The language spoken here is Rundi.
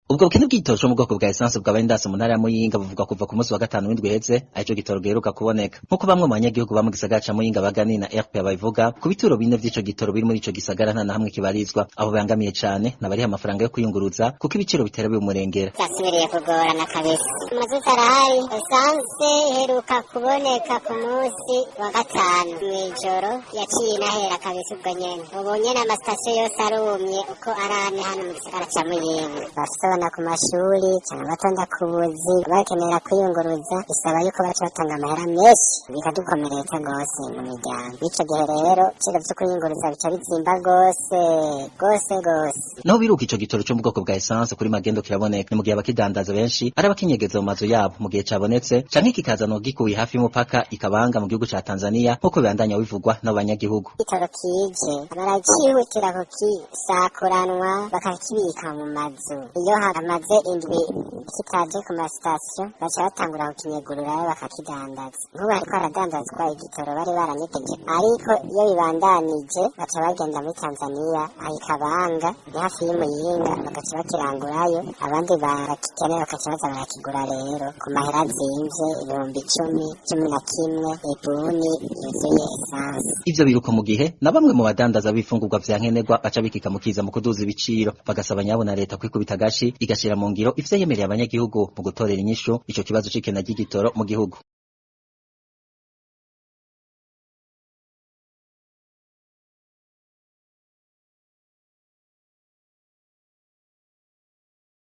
Ubwo bukene bw'igitoro co mu bwoko bwa essence bwabaye ndase mu ntara ya Muyinga buvugwa kuva ku munsi wa gatanu w'indwi iheze, arico gitoro giheruka kuboneka. Nk'uko bamwe mu banyagihugu ba mu gisagara ca Muyinga baganira na RPA babivuga, ku bituro bine vy'ico gitoro biri muri ico gisagara nta na hamwe kibarizwa. Abo bangamiye cane n'abariha amafaranga yo kwiyunguruza, kuko ibiciro bitera bimurengera. Vyasubiriye kugorana kabisa. Amazutu arahari, essence iheruka kuboneka ku munsi wa gatanu mw'ijoro, yaciye inahera kabisa ubwo nyene. Ubu nyene amasitasiyo yose arumye uko arane hano mu gisagara ca Muyinga. Bafise abana ku mashuri canke batonda ku buzi bakenera kwiyunguruza, bisaba yuko baca batanga amahera menshi, bikadukomeretsa gose mu miryango. Ico gihe rero ibiciro vyo kwiyunguruza bica bizimba gose gose gose. Naho biruka, ico gitoro co mu bwoko bwa essence kuri magendo kiraboneka, ni mu gihe abakidandaza benshi ari abakinyegeza mu mazu yabo mu gihe cabonetse, canke kikazanwa gikuye hafi y'umupaka ikabanga mu gihugu ca Tanzania, nk'uko bibandanya bivugwa n'abanyagihugu. Igitoro kije baracihutira kukisakuranwa, bakakibika mu mazu. Iyo hamaze indwi kitaje ku masitasiyo, baca batangura kukinyegururayo bakakidandaza. Nk'ubu hariko haradandazwa igitoro bari baranyegeje, ariko iyo bibandanije baca bagenda muri Tanzaniya aho ikabanga ni hafi y'Imuyinga, bagaca bakirangurayo. Abandi barakikenera bakaca baza barakigura rero ku mahera azimvye, 10.000, 11,000 ibuni yuzuye essence. Ivyo biruko mu gihe na bamwe mu badandaza b'ibifungurwa vya nkenerwa baca bikika mu kiza mu kuduza ibiciro, bagasaba nyabo na leta kwikubita agashi, igashira mu ngiro ivyo yemereye abanyagihugu mu gutorera inyishu ico kibazo c'ikena ry'igitoro mu gihugu.